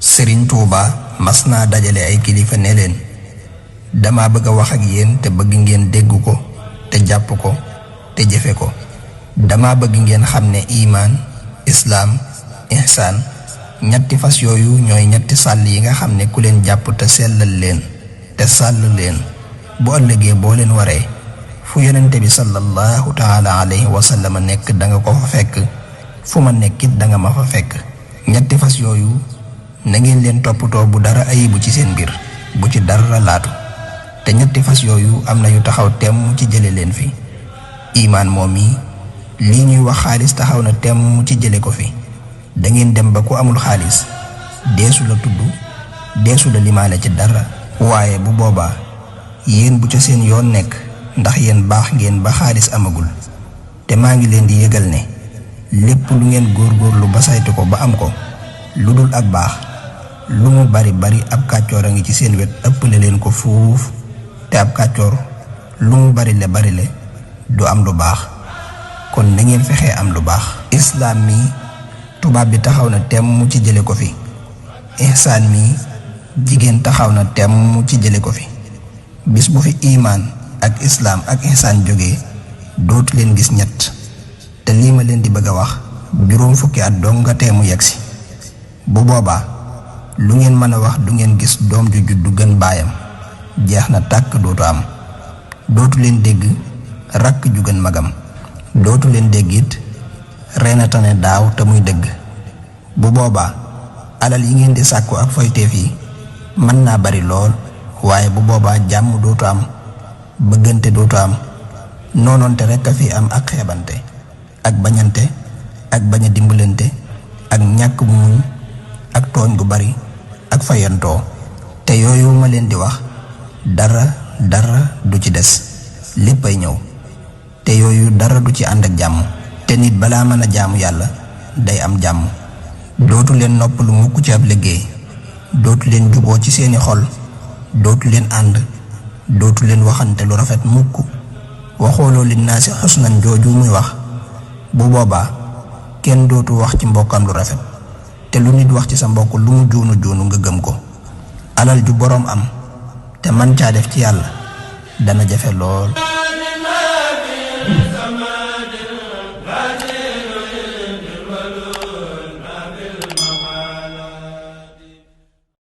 Sëriñ Tuuba mas naa dajale ay kilifa ne leen dama bëgg a wax ak yéen te bëgg ngeen dégg ko te jàpp ko te jëfe ko. dama bëgg ngeen xam ne imaan islaam ihsaan ñetti fas yooyu ñooy ñetti sàll yi nga xam ne ku leen jàpp te sellal leen te sàll leen bu ëllëgee boo leen waree fu yonente bi sallallahu taala alayhi wa sallam nekk danga ko fa fekk, fu ma nekkit danga ma fa fekk. ñetti fas yooyu na ngeen leen toppatoo bu dara ayibu ci seen mbir, bu ci dara laatu. te ñetti fas yooyu am na yu taxaw temm ci jële leen fi. imaan moom yi lii ñuy wax xaalis taxaw na temm ci jële ko fi. da ngeen dem ba ku amul xaalis deesu la tudd, deesu la limaale ci dara. waaye bu boobaa yéen bu ca seen yoon nekk, ndax yéen baax ngeen ba xaalis amagul. te maa ngi leen di yëgal ne lépp lu ngeen góorgóorlu ba saytu ko ba am ko, lu dul ak baax lu mu bari bari ab kàccoor a ngi ci seen wet ëppale leen ko fuuf. te ab kàccoor lu mu bari le du am lu baax. kon na ngeen fexee am lu baax. islaam mi tubaab bi taxaw na temm ci jële ko fi. ihsaan mi jigéen taxaw na temm ci jële ko fi. bis bu fi imaan ak islaam ak ihsaan jógee dootu leen gis ñett. te lii ma leen di bëgg a wax juróom fukki at dong nga teemu yegsi. bu boobaa lu ngeen mën a wax du ngeen gis doom ju juddu gën baayam. jeex na tàkk dootu am. dootu leen dégg rakk ju gën magam. dootu leen dégg it reena tane daaw te muy dëgg. bu boobaa alal yi ngeen di sàkku ak foyteef yi mën naa bari lool, waaye bu boobaa jàmm dootu am, bëggante dootu am, noonoonte rekk a fi am ak xeebante ak bañante ak bañ a dimbalante ak ñàkk muñ ak tooñ gu bari ak fayantoo. te yooyu ma leen di wax dara du ci des, léppay ñëw. te yooyu dara du ci ànd ak jàmm. te nit balaa mën a jaamu yàlla day am jàmm. dootu leen noppalu mukk ci ab liggéey, dootu leen juboo ci seeni xol, dootu leen ànd, dootu leen waxante lu rafet mukk. waxooloo li naa si xusnan jooju muy wax, bu boobaa kenn dootu wax ci mbokkam lu rafet. te lu nit wax ci sa mbokk lu mu joonu nga gëm ko. alal ju boroom am te man caa def ci yàlla dana jafe lool.